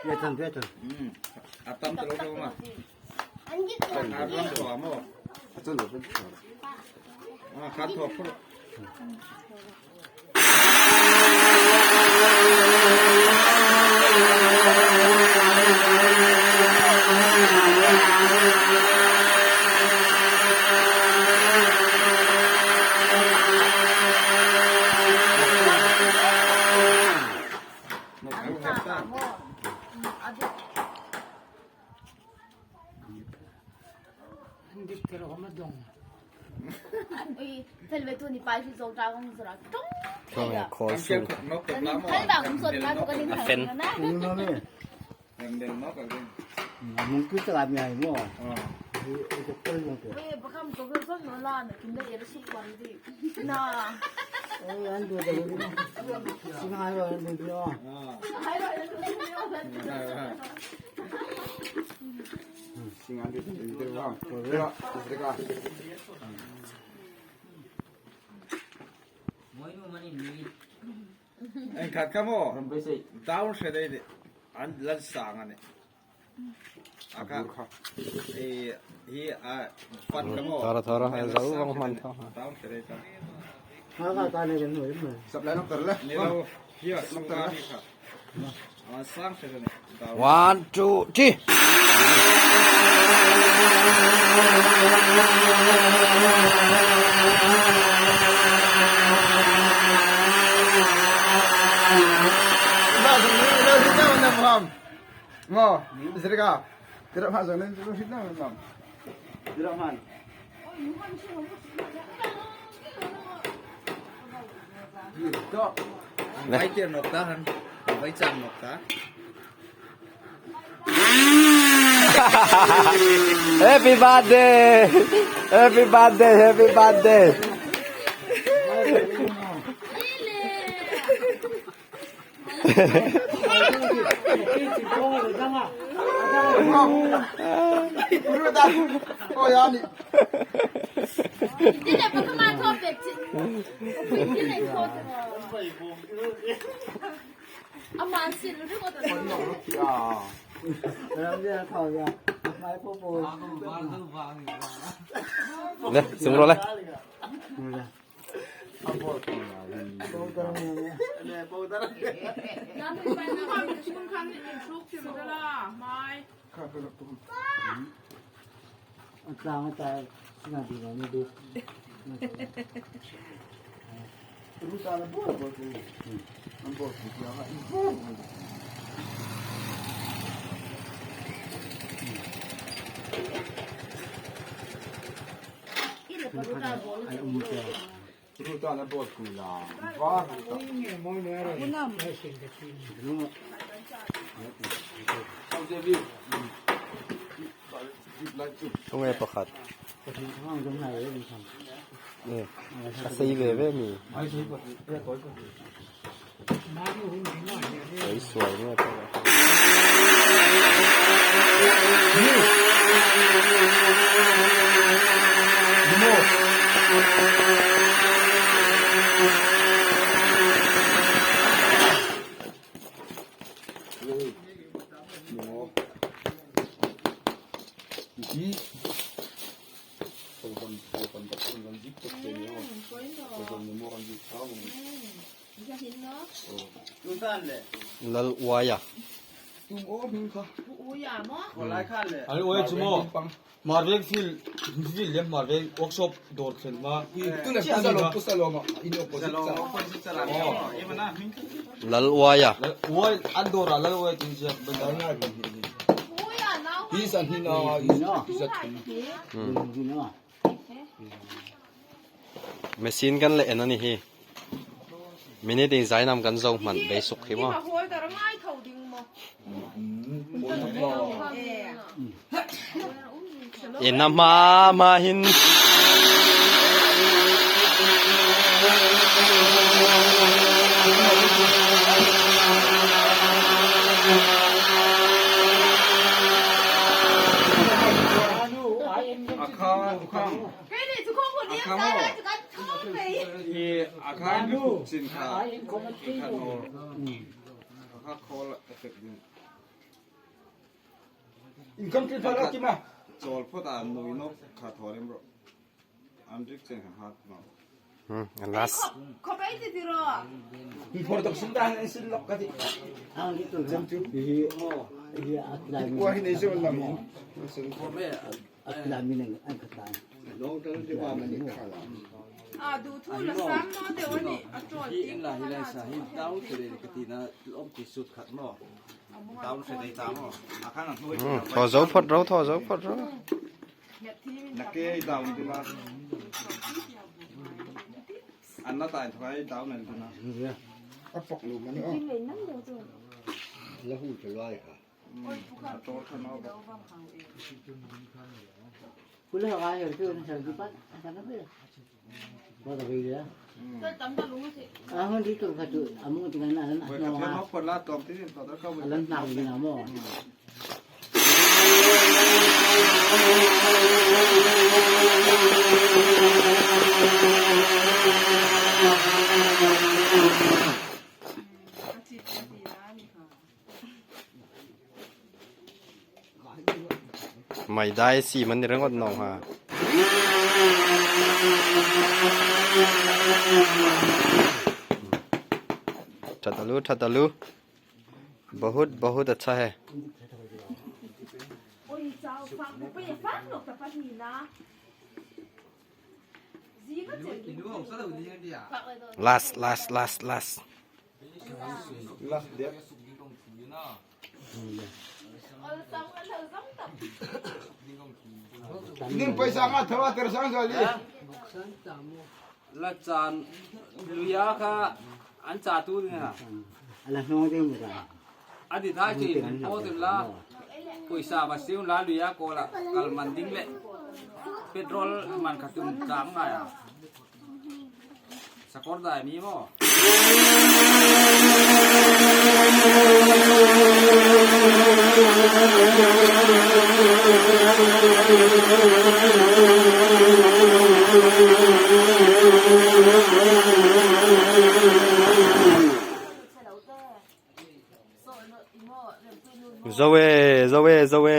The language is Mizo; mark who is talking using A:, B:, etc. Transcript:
A: A fen.
B: Engkhat kha maw down hre dei nih an lan sang ani. Aka i hi a fan kha maw.
A: Thara thara zo vang hman tho.
B: Down hre dei ta.
C: Sap lai nok tar le.
B: Ni lo hi a sung a mi kha. An sang hre dei down.
A: One, two, three.
B: Vai tiar nok ta han. Vai chang nok ta.
A: Happy birthday! Happy birthday! Happy birthday! Le, sung ro le. Tunge pakhat. Nge, a sei ve ve mi. Ei sual nge ta. Lal uaia.
D: Al uai chu maw Marveng field field leh Marveng workshop dawr thlen hma
A: Lal uaia.
D: Uai an dawrah lal uai tih ziak
A: Machine kan leh en a ni hi. Minute in zai nam kan zo hman beisuk hi maw. In a hma hma hin.
D: Income tax file a kim a.
B: Chawl phawt a nui nawk kha thaw rem rawh. An rik chen kha hat no.
A: Last.
D: Production ta hin sin lok ka ti.
B: Qua hi nei zo lam.
A: Thaw zo phawt ro thaw zo phawt ro.
B: Nake down ti la. An na tai thai down an tu na.
C: A pok lu mani o. La hu te lai ha.
B: A tor kha no ba. Voi ka thlen hok phot la tom ti to da ka voi.
A: Mai dai si man ni ringawt no ha. Thatalu thatalu bahut bahut acha hai. Last last last last.
B: Last dek.
D: Ning paisa nga thawa ter sang jali.
E: La chan luya kha an cha tu ni ha. Adi thai chi po tim la poisa ba siu la luya ko la kal man ding le petrol man kha tum chang ngai a sakor dai mi mo.
A: Zo e zo e zo e.